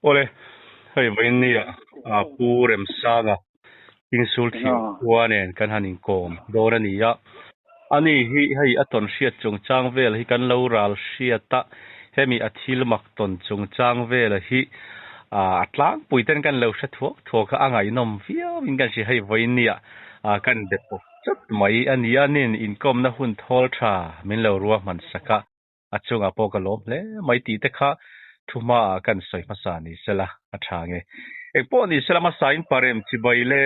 Awle, hei vawiin nia Pu Remsanga Kingsul Thing khua nen kan han inkawm dawn a ni a. Ani hi hei a tawn hriat chungchang vel hi kan lo ral hriat a, hemi a thil mak tawn chungchang vel hi a tlangpui ten kan lo hre thuak thuak a, a ngaihnawm viau in kan hria. Hei vawiin nia kan be pawp chawt mai a ni a, nin inkawmna hun thawl tha min lo ruahman sak a. A chungah pawh ka lawm hle mai tih te kha thu hmaah kan sawi hmasa ni sela a tha nge. Eng pawh ni sela hmasa in parem chibai le.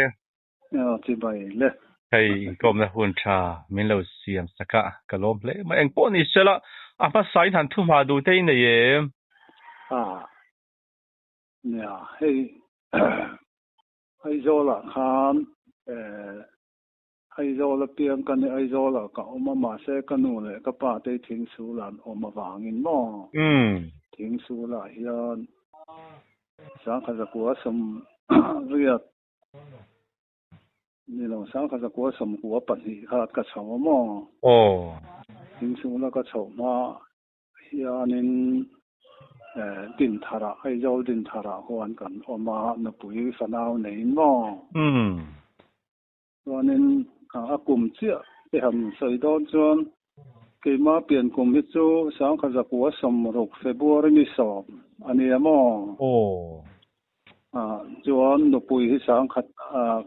Aw chibai le. Hei inkawmna hun tha min lo siam sak a, ka lawm hle mai. Eng pawh ni sela a hmasa in han thu hma duh te i nei em? A nia hei Aizawlah khan eh Aizawl apiang ka ni, Aizawlah ka awm a, mahse ka nu leh ka pa te Thingsulah an awm avangin maw? Thingsulah hian sangkhat zakua sawm riat ni lo, sangkhat zakua sawmkua pahnih kha ka chho a maw? Thingsulah ka chhoh hma hianin Dintharah, Aizawl Dintharah huan kan awm a, nupui fanau neiin maw? Chuanin a kum chiah te han sawi dawn chuan keimah pian kum hi chu sangkhat zakua sawmruk February ni sawm a nia maw? Aw. Chuan nupui hi sangkhat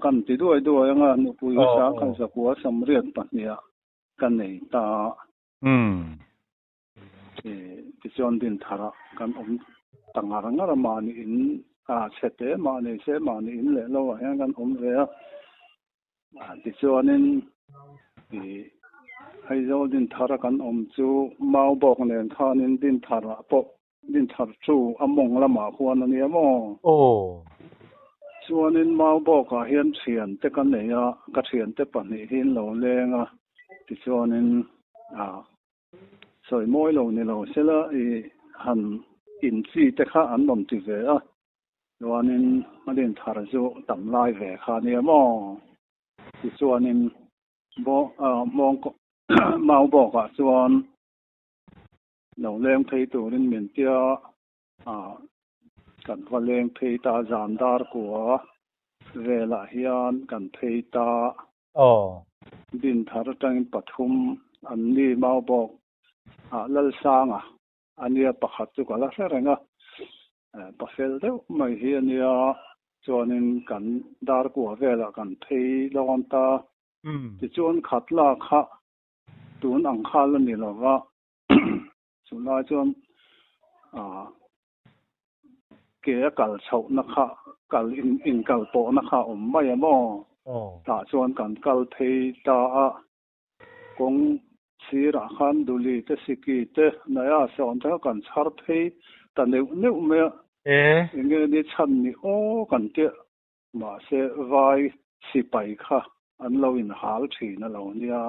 kan ti duai duai anga nupui hi sangkhat zakua sawmriat pahniha ka nei ta. Umm. Tichuan Dinthara kan awm ta ngar ngar a, mahni in chhe te mah ni se mahni in leh lo ah hian kan awm ve a. Tichuanin Aizawl Dinthara kan awm chu Maubawk nen khanin Dinthara pawh Dinthar chu a mawng lamah khuan a nia maw? Aw. Chuanin Maubawkah hian thiante ka nei a, ka thiante pahnih hi an lo leng a, tichuanin Sawi mawi lo ni lo sela i han in chi te kha an rawn ti ve a, chuanin a din thar chu tam lai ve kha nia maw? Tichuanin mawng mau bawkah chuan lo leng phei turin min tia a, kan va leng phei ta zan dar kua velah hian kan phei ta. Aw. Din thar atangin pathum an ni mau bawk a, Lalsanga a nia pakhat chu ka la hre reng a, pafel deuh mai hi a nia, chuanin kan dar kua velah kan phei dawn ta, tichuan khat la kha tun ang kha la ni lova, chulai chuan Ke a kal chhohna kha kal in inkal pawhna kha a awm mai a maw? Tah chuan kan kal phei ta a, kawng sirah khan Duli te Siki te Naya sawn te kha kan chhar phei ta neuh neuh mai a, enge ni chhan ni aw kan tia, mahse vai sipai kha an lo inhal thin a lo nia.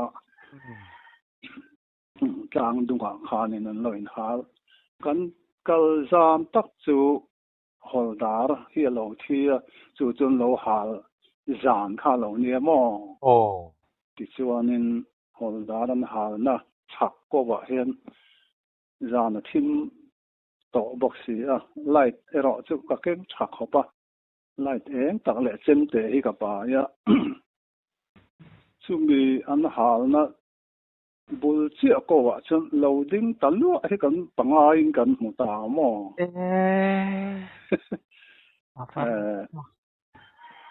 Tlang dungah khanin an lo inhal. Kan kal zam tak chu Hawldar hi a lo thi a, chu chu an lo hal zan kha a lo nia maw? Aw. Tichuanin Hawldar an halna chhak kawvah hian zan a thim tawh bawk si a, light erawh chu ka keng tha khawp a, light eng tak leh chemte hi ka pai a, chumi an halna Bul chiah ko ah chuan lo ding ta luah hi kan pangaiin kan hmu ta maw?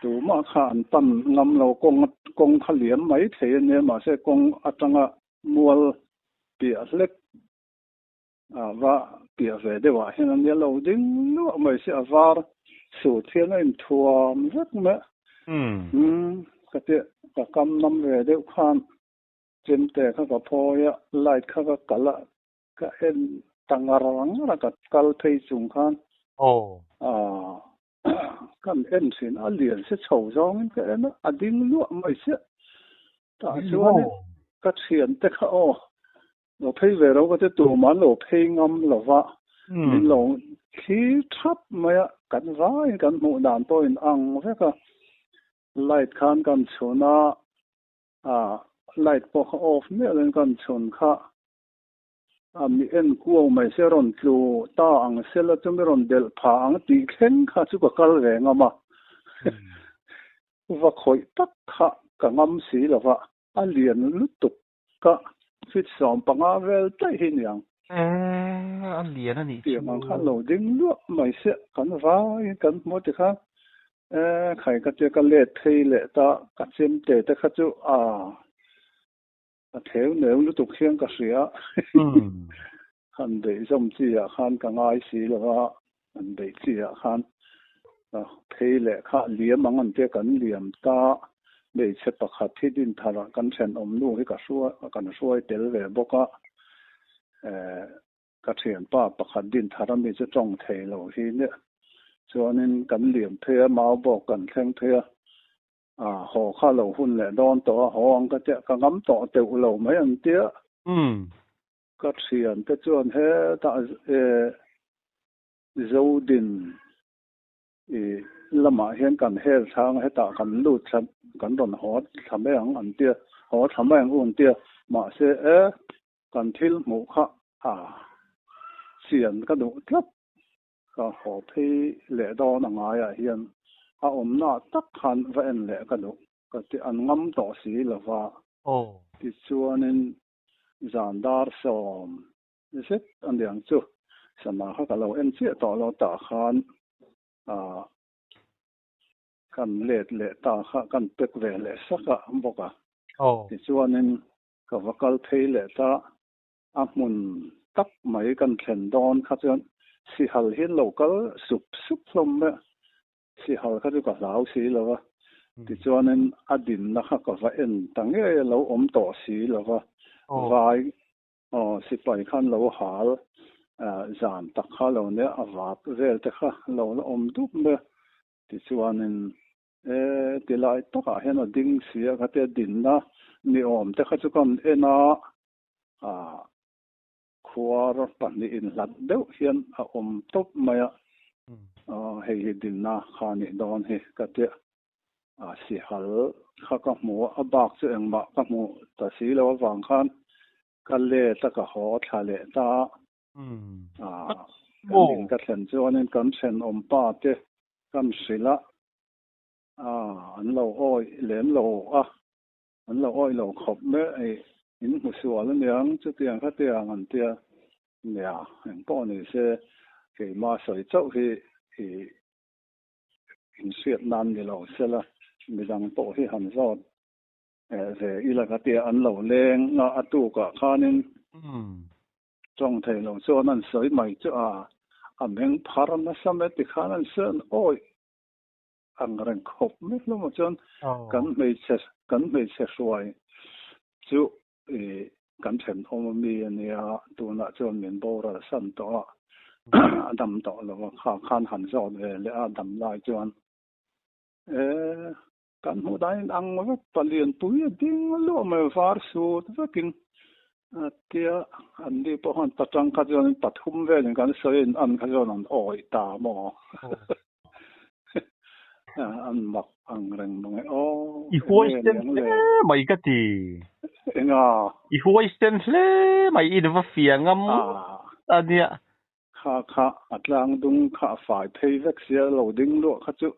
Tumah kha an pan ngam lo, kawng kawng kha liam mai thei a nia, mahse kawng atanga mual piah hlek va piah ve deuh ah hian a nia lo ding luah mai si, a var sut hian a inthuam vek mai a. Umm ka ti ka kam nam ve deuh khan. Chemte kha ka phawi a, light kha ka kalh a, ka en ta ngar ngar a, ka kal phei chung khan aah kan en thin a, lian si chho zawngin ka en a, a ding luah mai chiah. Tah chuanin ka thiante kha aw lo phei ve lo ka ti tumah an lo phei ngam lo va, min lo thlir thap mai a, kan vaiin kan hmuh dan pawhin ang vek a, light khan kan chhun a, A light pawh kha off miah lo in kan chhun kha. A mi en kuau mai se rawn tlu ta ang sela chu mi rawn delh pha ang tih thleng kha chu ka kal ve ngam a. Va khawih tak kha ka ngam si lo va, a lian lutuk ka feet 15 vel daih hi niang. E, a lian a nih chu. Tiang ang khan lo ding luah mai se kan vaiin kan hmu ti khan e khai ka tia ka let phei leh ta ka chem te te kha chu a A theu neu lutuk hian ka hria. Han beih zawm chi ah khan ka ngai si lo va, han beih chi ah khan ka phei leh kha liam ang an tia kan liam ta. Hmeichhe pakhat hi Dinthar ah kan thenawm nu hi ka hruai kan hruai tel ve bawk a. Ka thianpa pakhat Dinthar ami chu tawng thei lo hi nia. Chuanin kan liam phei a, mau bawk kan thleng phei a. A, haw kha lo hun leh dawn tawh a, haw ang ka tia, ka ngam tawh teuh lo mai an tia. Ka thian te chuan hetah e Zodin i lamah hian kan hel thlang a, hetah kan lut thla, kan rawn haw thla mai ang an tia, haw thla mai ang u an tia, mahse e kan thil hmuh kha a chian ka duh tlat. Ka haw phei leh dawn a ngaiah hian a awmna tak khan va en leh ka duh ka ti an ngam tawh si lo va. Tichuanin zan dar 10 zet a niang chu sana kha ka lo en chiah tawh lo tah khan kan let leh ta kha kan pack ve leh sak a bawk a. Tichuanin ka va kal phei leh ta A hmun tak mai kan thlen dawn kha chuan sihal hi an lo kal sup sup hlawm mai a, sihal kha chu ka hlau si lo va, tichuanin a dinna kha ka va en ta ngei a lo awm tawh si lo va, vai aw sipai khan lo hal zan tak kha lo nia a vap vel te kha lo la awm dup mai a, tichuanin E, tilai takah hian a ding si a, khatia dinna ni awm te kha chu kan en a, a khuar 2 inhlat deuh hian a awm tawp mai a, hei hi dinna kha nih dawn hi ka tia, a sihal kha ka hmu a, a bak chu engmah ka hmu ta si lo avang khan ka let a ka haw thla leh ta a, kan in ka thlen chuanin kan thenawm pa te kan hrilh a, an lo awih lem lo a. An lo awih lo khawp mai a, ei in hmu sual aniang chutiang khatiang an tia nia engpawh ni se keimah sawi chauh hi i inhriat nan ni lo sela midang pawh hi han zawt ve ila ka tia an lo leng a a tukah khanin tawng thei lo chuan an sawi mai chu a a meng phar nasa mai tikhan an sawi an awih ang reng khawp mai hlawm ah chuan kan hmeichhe kan hmeichhe hruai chu ih kan thenawm ami ania tunah chuan min boral san tawh a a dam tawh lo a kha khan han zawt ve leh a dam lai chuan e kan hmuh dan in ang vek palian pui a ding luah mai var sut vekin tia an ni pawh khan patang kha chuan pathum velin kan sawi in an kha chuan an awih ta maw. An mak ang reng mang e aw. I huaisen hle mai ka ti. Enga? I huaisen hle mai in va fia ngam a nia. Kha kha a tlang dung kha a fai phei vek sia lo ding luah kha chu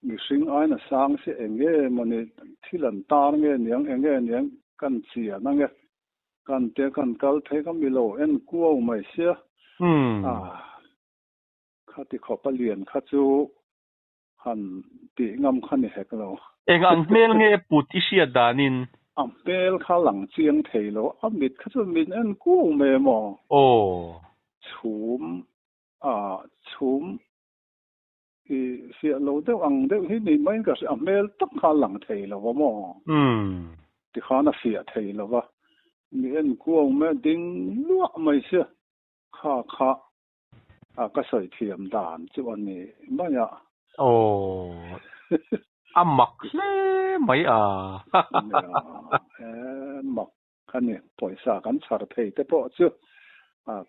mihring aina sang si enge mawni thil an tar nge niang enge niang kan chian ange kan te kan kal phei kha milo en kuau mai sia. Khati khawp a lian kha chu han tih ngam kha ni hek lo. Eng ang hmel nge put i hriat danin? A hmel kha lang chiang thei lo, a mit kha chu min en kung mai emaw? Aw. Chhum, a chhum i fiah lo deuh ang deuh hi ni maiin ka hria, a hmel tak kha a lang thei lo a maw? Tikhan a fiah thei lo va, mi en kuang mai a ding luah mai sia, kha kha A ka sawi thiam dan chu a ni mai a. Aw, a mak hle mai a. Nia, e mak a ni. Pawisa kan chhar thei te pawh chu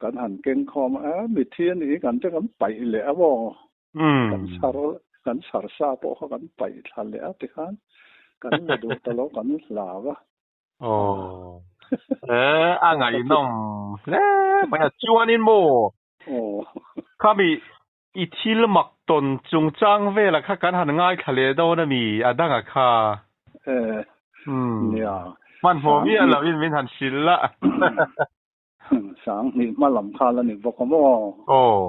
kan han keng khawm a, e mithi a nih kan te kan paih leh a maw? Kan chhar kan chhar sa pawh kha kan paih thla leh a tikhan kan la duh ta lo kan hlau a. Aw. Eh, a ngaihnawm hle mai a. Chuanin maw? Aw. Khami i thil mak tawn chungchang vela kha kan han ngaithla leh dawn a mi a danga kha? Eh, nia. Hmanhmawh miah lovin min han hrilh la. Sanghnih hma lam kha la ni bawk a maw? Aw.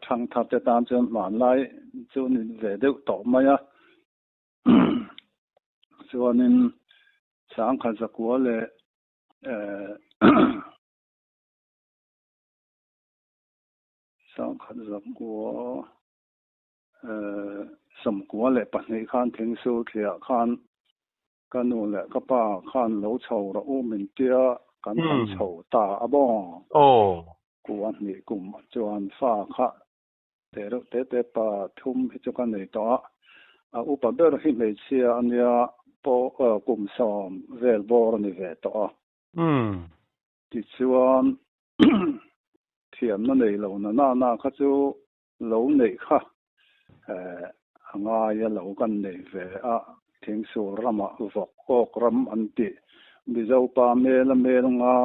Thangthar te tan chuan hmanlai chu ni ve deuh tawh mai a. Chuanin Sangkhat zakua leh Sangkhat zakua 92 khan Thingsul thliah khan ka nu leh ka pa khan lo chho rawh u min tia kan han chho ta a maw? Kua hnih kum chuan fa kha te reuh te te pa thum hi chu ka nei tawh a, a upa ber hi hmeichhia a nia pawh kum 10 vel bawr a ni ve tawh a. Tichuan thiamna nei lo na na na kha chu lo neih kha a ngai a lo kan nei ve a, Thingsul ramah vawk awk ram an tih Mizo pa mel a mel nga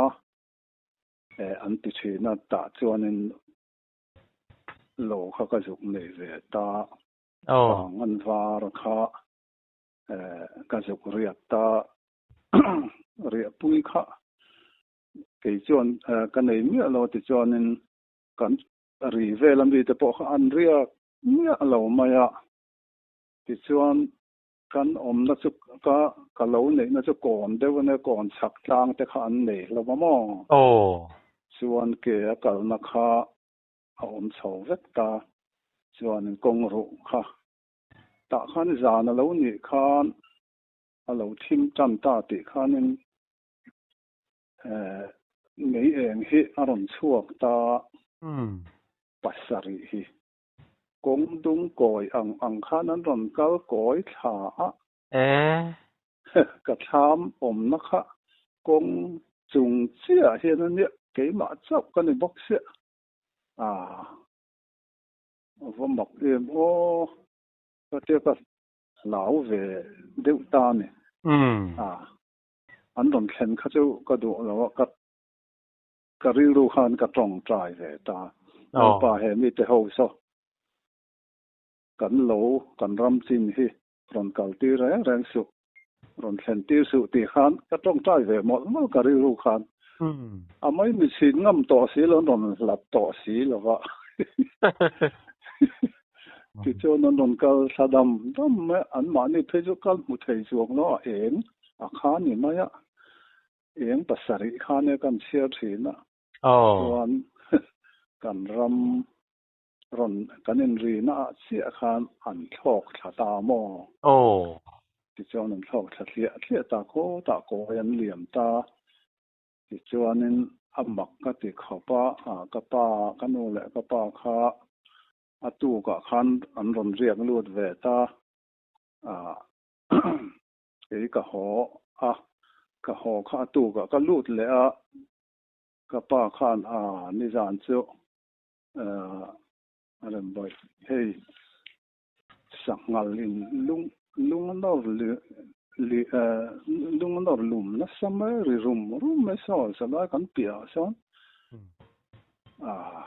an ti thin a, tah chuanin lo kha ka zuk nei ve ta, vang an var kha ka zuk riat ta, riahpui kha kei chuan ka nei miah lo tichuanin kan ri vel a mite pawh kha an riak miah lo mai a, tichuan kan awmna chu ka ka lo neihna chu kawn deuh a nia, kawn chhak tlang te kha an nei hlauh a maw? Chuan ke a kalna kha a awm chho vek ta, chuan kawng ruh kha tah khan zan a lo nih khan a lo thim tan ta tih khanin Mei eng hi a rawn chhuak ta pasarih hi. Kawng dung kawi ang ang khan an rawn kal kawi thla a. Ka thlam awmna kha kawng chung chiah hian a nia, keimah chauh ka ni bawk sia. A va mak em aw, ka tia ka hlau ve deuh ta a ni. A. An rawn thlen kha chu ka duh lo a, ka ka rilru khan ka tawngtai ve ta. Lalpa he mite ho saw kan lo kan ram chin hi rawn kal tir reng reng suh, rawn thlen tir suh tih khan ka tawngtai ve mawlh mawlh ka rilru khan. A mai mi chhin ngam tawh si lo, an rawn hlat tawh si lo va. Tichuan an rawn kal thla dam dam mai a, anmahni phei chu kal hmu thei chuang lo a, eng a kha ni mai a, eng pasarih kha nia kan chhiar thin a, chuan kan ram rawn kan inrina ah chiah khan an thlawk thla ta maw? Tichuan an thlawk thla thliah thliah ta khawtah kawi an liam ta. Tichuanin a mak ka ti khawp a, ka pa, ka nu leh ka pa kha a tukah khan an rawn riak lut ve ta. Kei ka haw a, ka haw kha a tukah ka lut leh a, ka pa khan a nizan chu a rem bawih hei Sanghal in lung lung a nawr li lung a nawr lum nasa mai ri rum rum mai saw salai kan piah ah sawn ah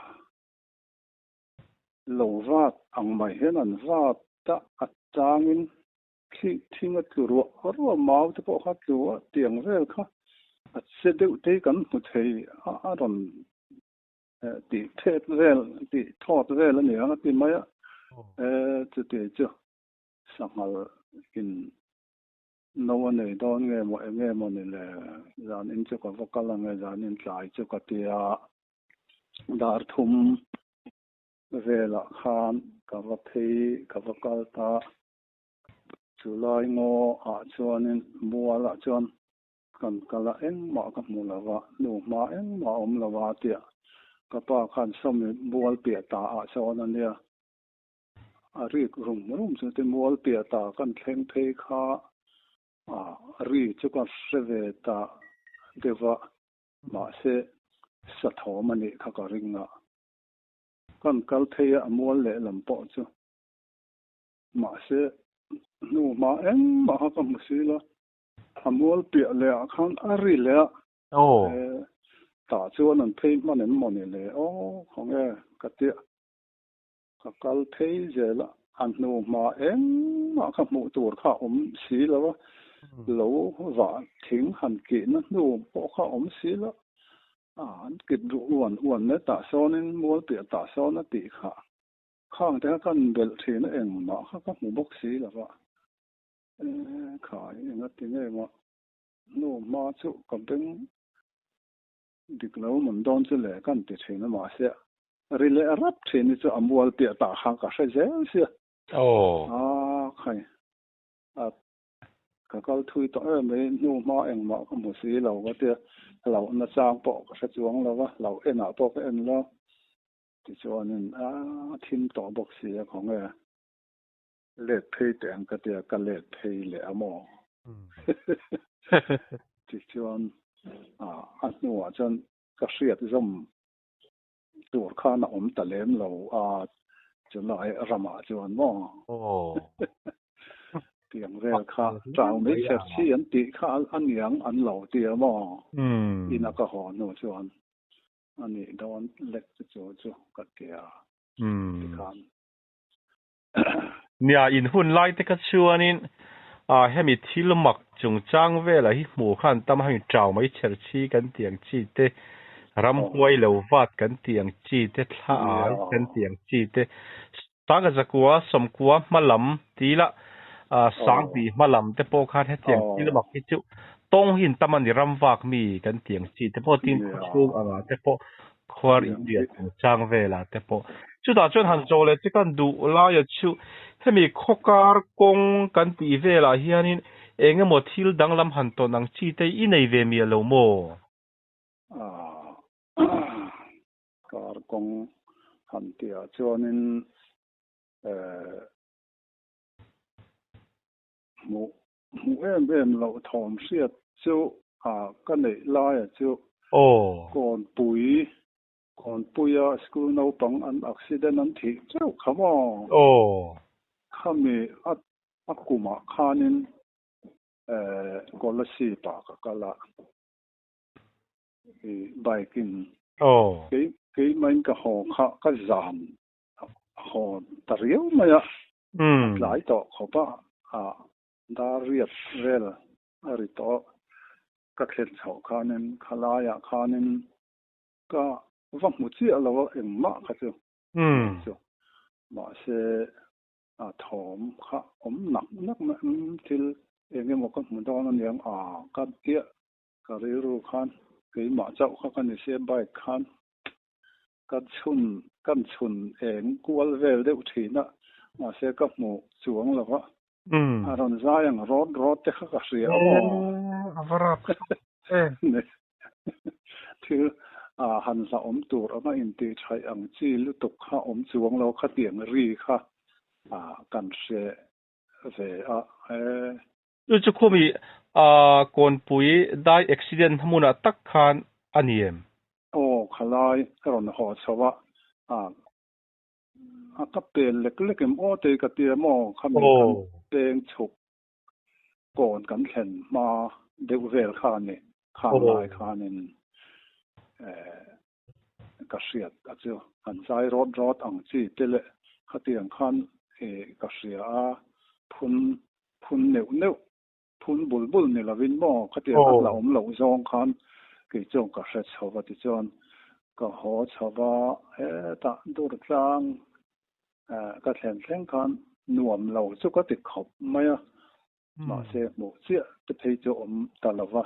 lo vat ang mai hian an vat a a changin thli thing a tlu ruah ruah mau te pawh kha tlu a tiang vel kha a che deuh te hi kan hmu thei a a rawn Tih thet vel, tih thawt vel a ni ang a ti mai a. E, chuti chu sanghal in no a nei dawn nge maw eng nge maw ni le, zan in chu ka va kal ang e, zan in tlai chu ka ti a. Dar thum velah khan ka va phei, ka va kal ta. Chulai ngaw ah chuanin mualah chuan Kan kal a engmah ka hmu lo va, nu hma engmah a awm lo a tia ka pa khan sawmi mual piah ta ah sawn a nia. A rik rum rum chu ti mual piah ta kan thleng phei kha a ri chu ka hre ve ta deuh va, mahse sathawm a nih kha ka ring a. Kan kal phei a mual lehlam pawh chu mahse hnu hma engmah kha ka hmu si lo. A mual piah leh ah khan a ri leh a. Aw. Tah chuan an phei hman em maw ni le aw khawnge ka tia. Ka kal phei zel a, a hnu hma engmah kha hmuh tur kha a awm si lo a, lo vah thing han kihna hnu pawh kha a awm si lo. A an kit ruh uan uan mai tah sawnin mual piah tah sawn a tih kha. Khang te kha kan belh thin a engmah kha ka hmu bawk si lo a. E khai engati nge mah hnu hma chu ka beng dik lo man dawn chu le kan ti thin a mahse ri leh rap thin hi chu a mual piah tah khan ka hre zel sia. Aw. A khai a ka kal thui tawh em mai hnu hma engmah ka hmu si lo ka tia hlauhna chang pawh ka hre chuang lo va hlauh enah pawh ka en lo tichuanin a thim tawh bawk si a khawnge. Let phei teh ang ka tia, ka let phei leh a maw? Tichuan a hnuah chuan ka hriat zawm tur khan a awm ta lem lo a, chulai ramah chuan maw? Tiang vel kha chau mai chher chi an tih kha a niang an lo ti a maw? Ina ka haw hnu chuan a nih dawn lek chu chu ka tia tikhan. Nia, in hun lai te kha chuanin ah hemi thil mak chungchang velah hi hmuh khan tam a, hemi chau mai chher chi kan tih ang chi te, ramhuai lo vat kan tih ang chi te, thla ai kan tih ang chi te, sanga zakua sawmkua hma lam ti ila ah sanghnih hma lam te pawh khan hetiang thil mak hi chu tawng hi in tam a ni, ramvak mi kan tih ang chi te pawh tin khawchhung angah te pawh Khuar India chungchang velah te pawh. Chutah chuan han zawh leh che kan duh laia chu hemi khawkar kawng kan tih velah hianin eng emaw thil danglam han tawn ang chi te i nei ve miah lo maw? Kar kawng han tihah chuanin hmuh hmuh em em loh thawm hriat chu a ka neih laia chu Kawnpui Kawnpuia school naupang an accident an thih chauh kha maw? Khami a a kumah khanin Kolasib ah ka kal a i bike in kei keimahin ka haw kha ka zan haw ta riau mai a. A tlai tawh khawp a, a dar riat vel a ri tawh. Ka thlen chhoh khanin khalaiah khanin ka va hmu chiah lo a, engmah kha chu chu. Mahse a thawm kha awm nak nak mai umm thil eng emaw ka hmu dawn aniang a ka tiah ka rilru khan keimah chauh kha ka ni sia bike khan Ka chhun kan chhun eng kual vel deuh thin a, mahse ka hmu chuang lo va. A rawn zai ang rawt rawt te kha ka hria a maw? A va rap em. Thil han hlauhawm tur anga intih thaih ang chi lutuk kha awm chuang lo khatiang ri kha kan hre ve a e. Chu chu khumi Kawnpui dai accident hmunah tak khan a ni em? Aw khalai ka rawn haw chho a, a ka pel lek lek em aw tei ka ti em aw khami kan peng chhuk kawn kan thlen hma deuh vel kha a ni, khang lai khanin ka hriat a chu han zai rawt rawt ang chi te leh khatiang khan ka hria a, phun phun neuh neuh Phun bul bul ni lovin maw khatiang a la awm loh zawng khan kei chuan ka hre chho va tichuan ka haw chho va hetah dur tlang ka thlen thleng khan nuam lo chu ka ti khawp mai a, mahse hmuh chiah te phei chu awm ta lo va,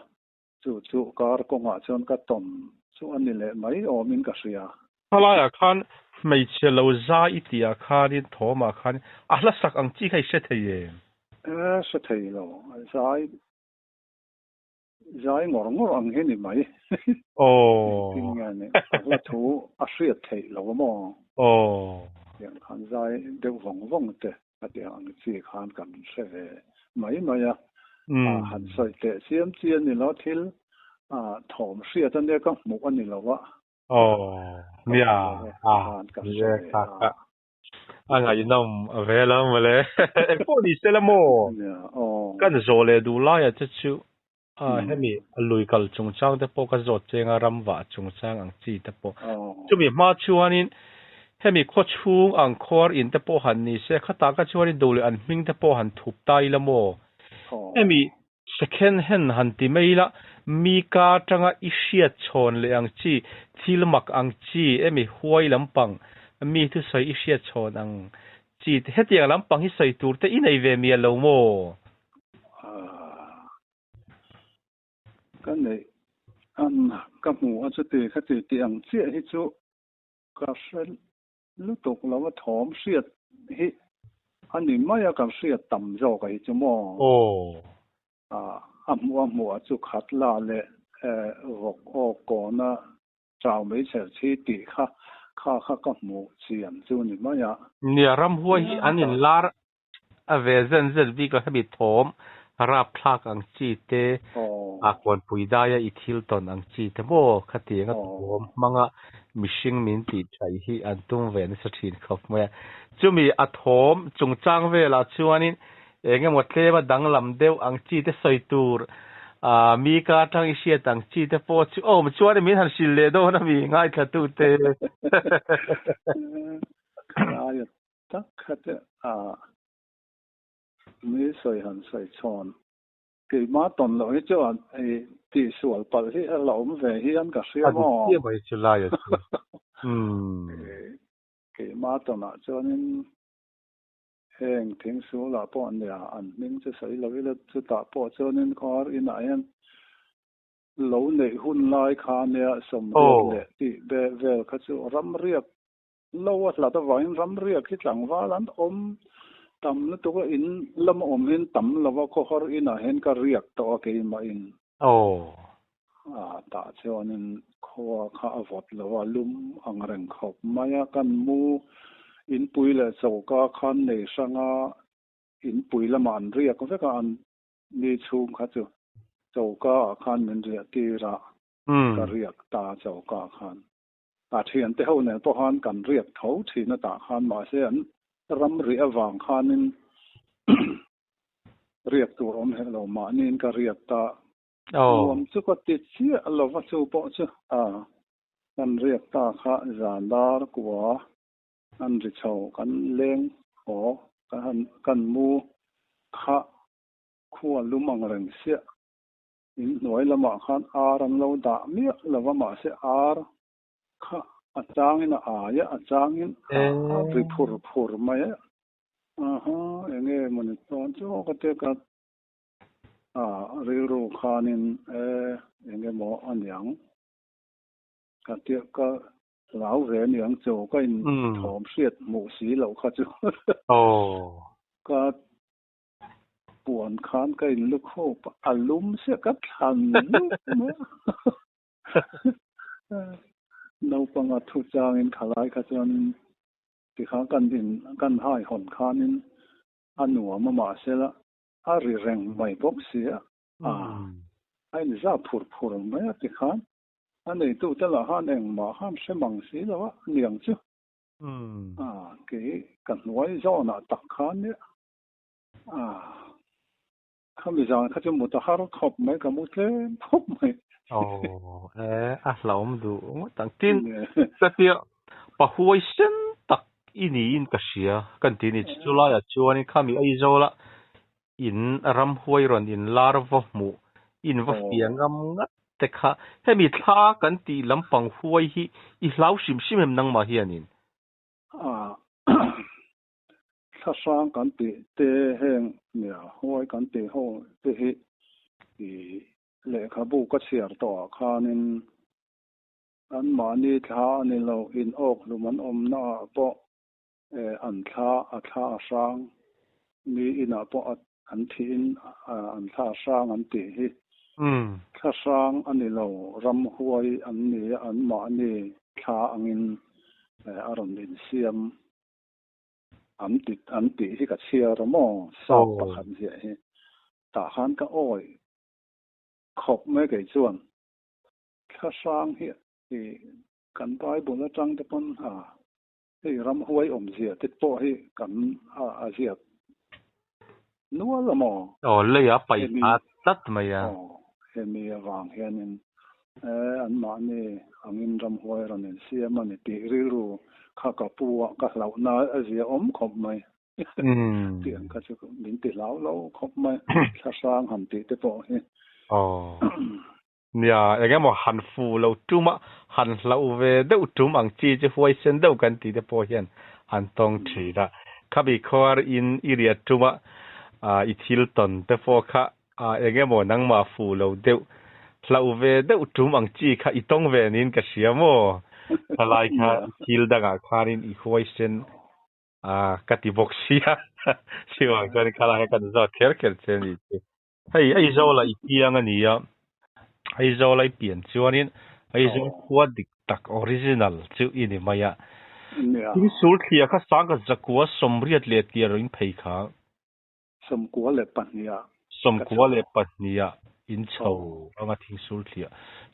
chu chu kar kawngah chuan ka tawn chu a ni leh mai awmin ka hria. Thalaiah khan hmeichhe lo zai i tih ah khanin thawmah khan a hla sak ang chi kha i hre thei em? E, hre thei lo. Zai, zai ngawr ngawr ang hi ni mai. Aw. Engtin nge ni? A hla thu a hriat theih lo a maw? Aw. Tiang khan zai deuh vawng vawng te a tih ang chi khan kan hre ve mai mai a. Han sawi teh chiam chi a ni lo, thil thawm hriat a nia ka hmuh a ni lo a. Aw, nia, a, nia kha kha. A ngaihnawm a ve lo mawle. Engpawh ni se la maw? Kan zawh leh duh laiah te chu. Hemi lui kal chungchang te pawh ka zawt cheng a, ram vah chungchang ang chi te pawh. Chumi hma chuanin hemi khaw chhung ang khuar in te pawh han ni se, khatah ka chuanin duh leh an hming te pawh han thup ta ila maw? Hemi second hand han ti mai ila, mi ka atanga i hriat chhawn leh ang chi, thil mak ang chi, hemi huai lampang mi thusawi i hriat chhawn ang chi te, hetiang lampang hi sawi tur te i nei ve mial lo maw? Ka neih an ka hmu a chuti khati tih ang chiah hi chu ka hre lutuk lo a thawm hriat hi a ni mai a ka hriat tam zawk a hi chu maw? A hmuh a hmuh a chu khat la leh vawk aw kawna chau mai chher chi tih kha kha kha ka hmuh chian chu ni mai a. Nia ramhuai hi an inlar A ve zen zen bik lo hemi thawm rapthlak ang chi te, a kawnpui daia i thil tawn ang chi te maw khatianga thawm hmanga mihring min tih thaih hi an tum ve nasa thin khawp mai a. Chumi a thawm chungchang velah chuanin eng emaw tlema danglam deuh ang chi te sawi tur mi ka atang i hriat ang chi te pawh chu awm chuanin min han hrilh leh dawn a mi ngaithlatute. Tak kha te a mi sawi han sawi chhawn keimah tawn loh hi chuan i tihsual palh hi a la awm ve hian ka hria maw? A dik chiah mai chu lai a chu. Umm. Keimah tawnah chuanin heng thingsulah pawh nia an hming chu sawi lo ila chutah pawh chuanin khawhar inah hian lo neih hun lai kha nia 80 leh tih vel kha chu ramriak Lo a hlat avangin ramriak hi tlangval an awm tam lutuk a, in lama awm hian tam lo a, khawhar inah hian ka riak tawh a keimah in. A tah chuanin khua kha a vawt lo a, lum ang reng khawp mai a, kan mu inpui leh choka khan nei hrang a, inpui lamah an riak vek a, an ni chhung kha chu choka ah khan min riah tir a, ka riak ta choka khan. A thiante ho nen pawh khan kan riak tho thin a tah khan mahse an ram rih avang khanin riak tur awm hek lo mahniin ka riak ta. Nuam chu ka ti chiah lo va chu pawh chu a kan riak ta kha zan dar kua an ri chho kan leng haw kan mu kha khua lum ang reng siah. In hnuai lamah khan ar an lo dah miah lo va, mahse ar kha a changin a ai a, a changin a ri phur phur mai a. Aha, enge mawni chuan chu ka te ka a rilru khanin e enge maw a niang ka tia ka hlau ve a niang chu ka in thawm hriat hmuh si loh kha chu ka Puan khan ka in lukhawp a, a lum sia ka thlan lup mai a. Naupanga thu changin khalai kha chuanin tikhan kan in kan hai hawn khanin a nuam a mahsela a ri reng mai bawk si a, a inzah phur phur mai a tikhan a neitute lah khan engmah khan hre mang si lo a niang chu. Kei ka hnuai zawnah tak khan nia Khami zan kha chu mut a har khawp mai, ka mu tlem khawp mai. Aw, e, a hlauhawm duh ngawt ang. Tin, ka tia pahuai sen tak i niin ka hria kan ti ni. Chu laiah chuanin khami Aizawla in ramhuai rawn in lar va hmuh, in va fiah ngam ngat te kha. Hemi thla kan tih lampang huai hi i hlau hrim hrim em nangmah hianin? Thla hrang kan tih te heng nia huai kan tih ho te hi i lehkhabu ka chhiar tawh ah khanin anmahni thla a ni lo, in awk hlum an awmna ah pawh an thla a thla a hrang mi inah pawh an thihin an thla a hrang an tih hi thla hrang a ni lo, ramhuai an ni a, anmahni thla angin a rawn insiam. An ti an tih hi ka chhiar a maw? Sap pakhat ziah hi. Tah khan ka awi khawp mai kei chuan. Thla hrang hi i kan Bible atang te pawn a hei ramhuai awmzia te pawh hi kan a ziak nual a maw? Aw, lei a paih a tlat mai a. Aw, Hemi avang hianin anmahni angin ramhuai rawn insiam a ni tih rilru kha ka pu a, ka hlauhna a ziaawm khawp mai. Tih ang kha chu min ti hlau lo khawp mai, thlahrang han tih te pawh hi. Aw. Nia, eng emaw han fu lo tum a, han hlauh ve deuh tum ang chi chu huaisen deuh kan tih te pawh hian an tawng thin a. Khami khuar in i riah tum a, i thil tawn te pawh kha eng emaw nangmah fu lo deuh, hlauh ve deuh tum ang chi kha i tawng ve niin ka hria maw? Thalai kha thil dangah khanin i huaisen a, ka ti bawk sia. Chuvang chuan khalai kha kan zawt kher kher che a ni chu. Hei Aizawl ah i piang a ni a, Aizawl a i pian chuanin Aizawl khua dik tak original chu i ni mai a. Thingsul thlia kha sangkhat zakua sawmriat leh tiar in phei kha. 92 ah. 92 ah in chho anga thingsul thlia.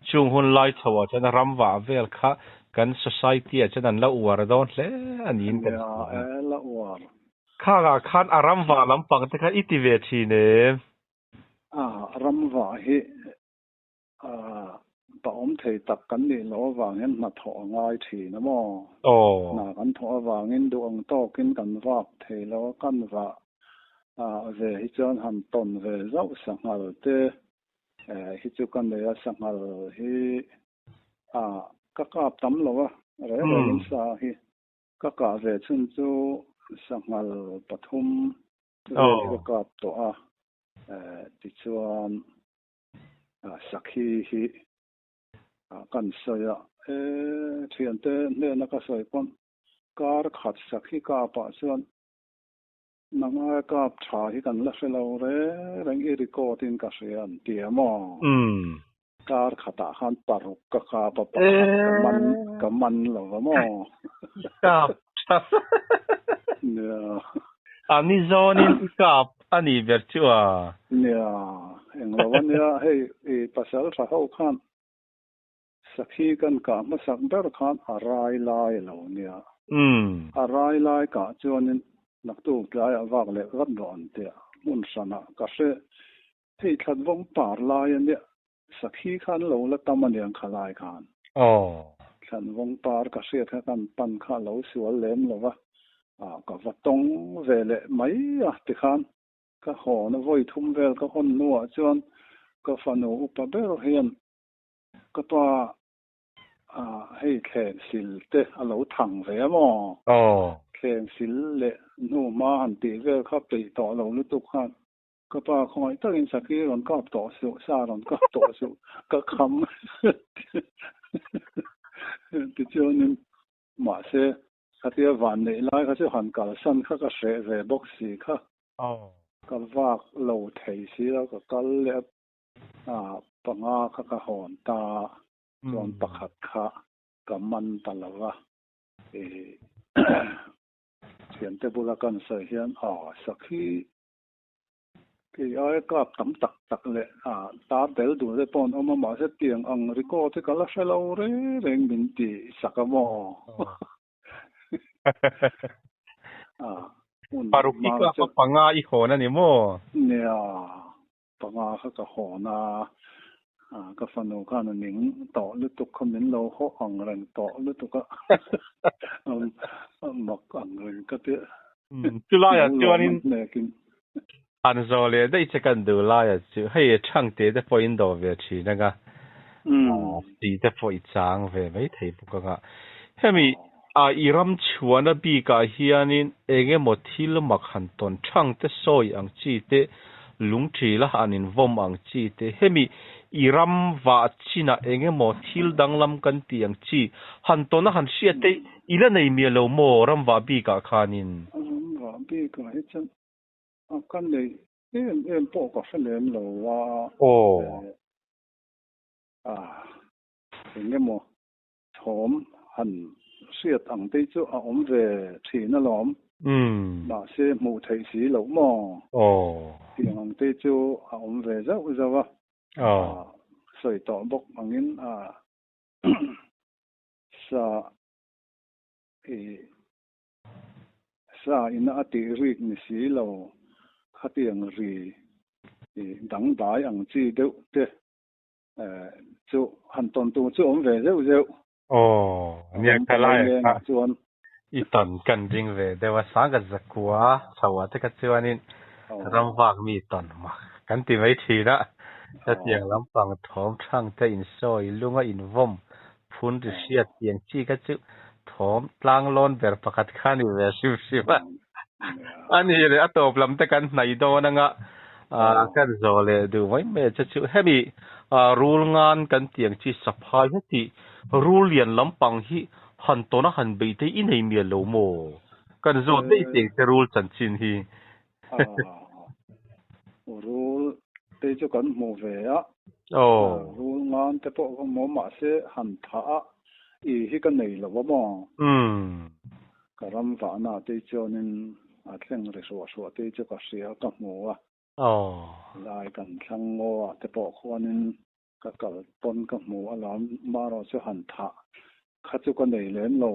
Chung hun lai chho ah chuan ramvah vel kha kan society ah chuan an la uar dawn hle a niin kan hria. Nia, la uar. Khangah khan a ramvah lampang te kha i ti ve thin em? A, ramvah hi pa awm thei tak kan nih loh avang hian hna thawh a ngai thin a maw? Aw. Hna kan thawh avangin duh ang tawkin kan vak thei lo a, kan vah ve hi chuan han tawn ve zauh sanghal te hi chu ka nei a, sanghal hi ka kap tam lo a, reng rengin sa hi. Ka kah ve chhun chu sanghal pathum vel hi ka kap tawh a, tichuan sakhi hi kan sawi a, e thiante hnena ka sawi pawn kar khat sakhi kapah chuan nanga kap tha hi kan la hre lo reng reng i record in ka hria an ti a maw? Kar khatah khan paruk ka kap a, pakhat ka man ka man lo va maw? Kap tha. Nia. A ni zawnin i kap a nih ber chu a. Nia, eng lo a nia, hei i pasal tha ho khan sakhi kan kah hmasak ber khan a rai lai a lo nia. A rai lai kah chuanin naktuk tlaiah vak leh vat rawh an tia, hmun hranah ka hre Hei thlat vawng par lai a nia, sakhi khan lo la tam a niang kha lai khan. Aw. Thlan vawng par ka hriat kha kan pan kha a lo sual lem lo va, ah ka va tawng ve leh mai a tikhan ka hawn a vawi thum vel ka hawn hnuah chuan ka fanu upa ber hian ka pa ah hei thleng sil te a lo thang ve a maw? Aw. Thleng sil leh hnu hma han tih vel kha peih tawh lo lutuk khan Ka pa khawngaih takin Sakhi rawn kap tawh suh, sa rawn kap tawh suh, ka kham tichuanin mahse khatia van neih lai kha chu han kalsan kha ka hreh ve bawk si kha. Ka vak lo thei si lo, ka kal leh a panga kha ka hawn ta chuan pakhat kha ka man ta lo va. Thiante bula kan sawi hian aw Sakhi Kei aia kap tam tak tak leh tar tel dun te pawh an awm a, mahse tiang ang record hi ka la hre lo reng reng min ti sak a maw? Paruk i kap a panga i hawn a ni maw? Nia, panga kha ka hawn a, ka fanu khan a ning tawh lutuk kha min lo haw ang reng tawh lutuk a, mak ang reng ka ti. Chulaiah chuanin han zawh leh daih che kan duh laiah chu hei Thangte te pawh in dawh ve thin anga tih te pawh i chang ve mai thei bawk anga. Hemi i ram chhuahna bikah hianin eng emaw thil mak han tawn Thangte sawi ang chi te, lungṭila han invawm ang chi te, hemi i ram vah chinah eng emaw thil danglam kan tih ang chi han tawn a han hriat te I la nei miah lo maw ramvah bikah khanin? Ramvah bikah hi chuan a ka neih em em pawh ka hre lem lo a. Aw. A eng emaw thawm han hriat ang te chu a awm ve thin alawm. Mahse hmuh theih si loh maw? Aw. Tiang ang te chu a awm ve zauh zauh a. Aw. Sawi tawh bawk angin a Sa i sa ina a tih rik ni si lo, khatiang ri i dangdai ang chi deuh te. Chu han tawn tur chu awm ve zeuh zeuh. Aw, nia ka lai kha chuan i tawn kan ring ve deuh a, sangha zakua chho ah te kha chuanin ram vak mi tawn mak kan ti mai thin a, hetiang lampang thawm thang te insawi lunga invawm phun ri hriat tiang chi kha chu thawm tlang lawn ber pakhat kha a ni ve hrim hrim a. A ni leh a tawp lam te kan hnaih dawn anga kan zawh leh duh mai mai a che chu hemi rul ngan kan tih ang chi saphai heti rul lian lampang hi han tawn a han beih te i nei mial lo maw? Kan zawt daih teng te rul chanchin hi. Rul te chu kan hmu ve a, rul ngan te pawh ka hmu a mahse han thah a i hi ka nei lo a maw? Ka ram vahna te chuanin a thleng ri hruah hruah te chu ka hria ka hmu a. Lai kan thlang ngaw ah te pawh khuanin ka kal pawn ka hmu a lam marawh chu han thah kha chu ka nei lem lo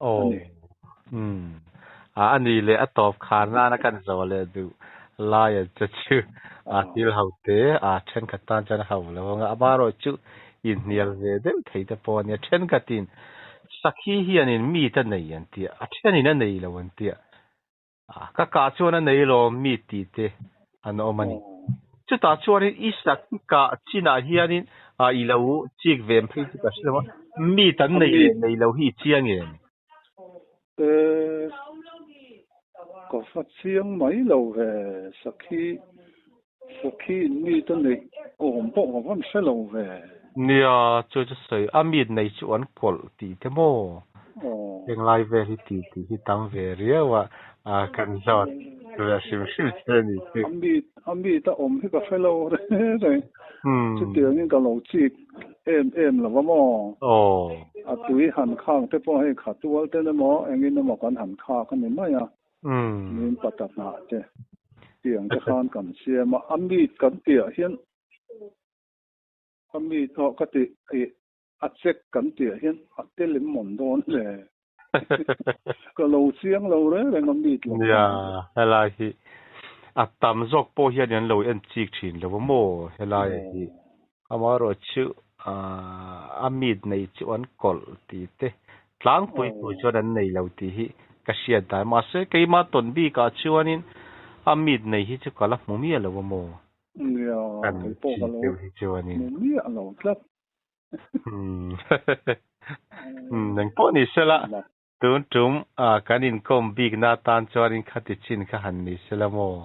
a ni. A ni leh a tawp khar nana kan zawh leh duh laia che chu a thil ho te a thenkhat tan chuan a ho lo ang a, amaherawh chu inhnial ve deuh thei te pawh a nia. Thenkhatin sakhi hianin mi te nei an tia, a thenin a nei lo an tia. Ka kah chuan a nei lo mi tih te an awm a ni. Chutah chuanin i sakhi kah chinah hianin i lo chik ve phei chu ka hre lo a, mi tan nei leh nei lo hi i chiang em? E, ka va chiang mai lo ve, sakhi, sakhi in mi te neih awm pawh ka vawn hre lo ve. Nia, chu chu sawi, a mit nei chu an kawlh tih te maw? Henglai vel hi tih tih hi tam ve riau a, kan zawt ve hrim hrim che a ni chu. A mit, a mit a awm hi ka hre lo reng reng. Chutiangin ka lo chik em em lo va maw? A tui han khak te pawh hei kha tual ten emaw engin emaw kan han khak a ni mai a, min pata hnah te tiang te khan kan siam a, a meat kan tihah hian a meat aw ka tih ih a check kan tihah hian a tel em mawn dawn le? Ka lo chiang lo reng reng a meat lo. Nia, helai hi a tam zawk pawh hian an lo en chik thin lo a maw helai hi. Amaherawhchu a meat nei chu an kawlh tih te tlangpui pui chuan an nei lo tih hi ka hriat dan. Mahse keimah tawn bikah chuanin a meat nei hi chu ka la hmu miah lo a maw? Nia, kei pawh ka lo hmu miah lo tlat. Eng pawh ni sela, tun tum kan inkawm bikna atan chuanin khati chin kha han ni sela maw?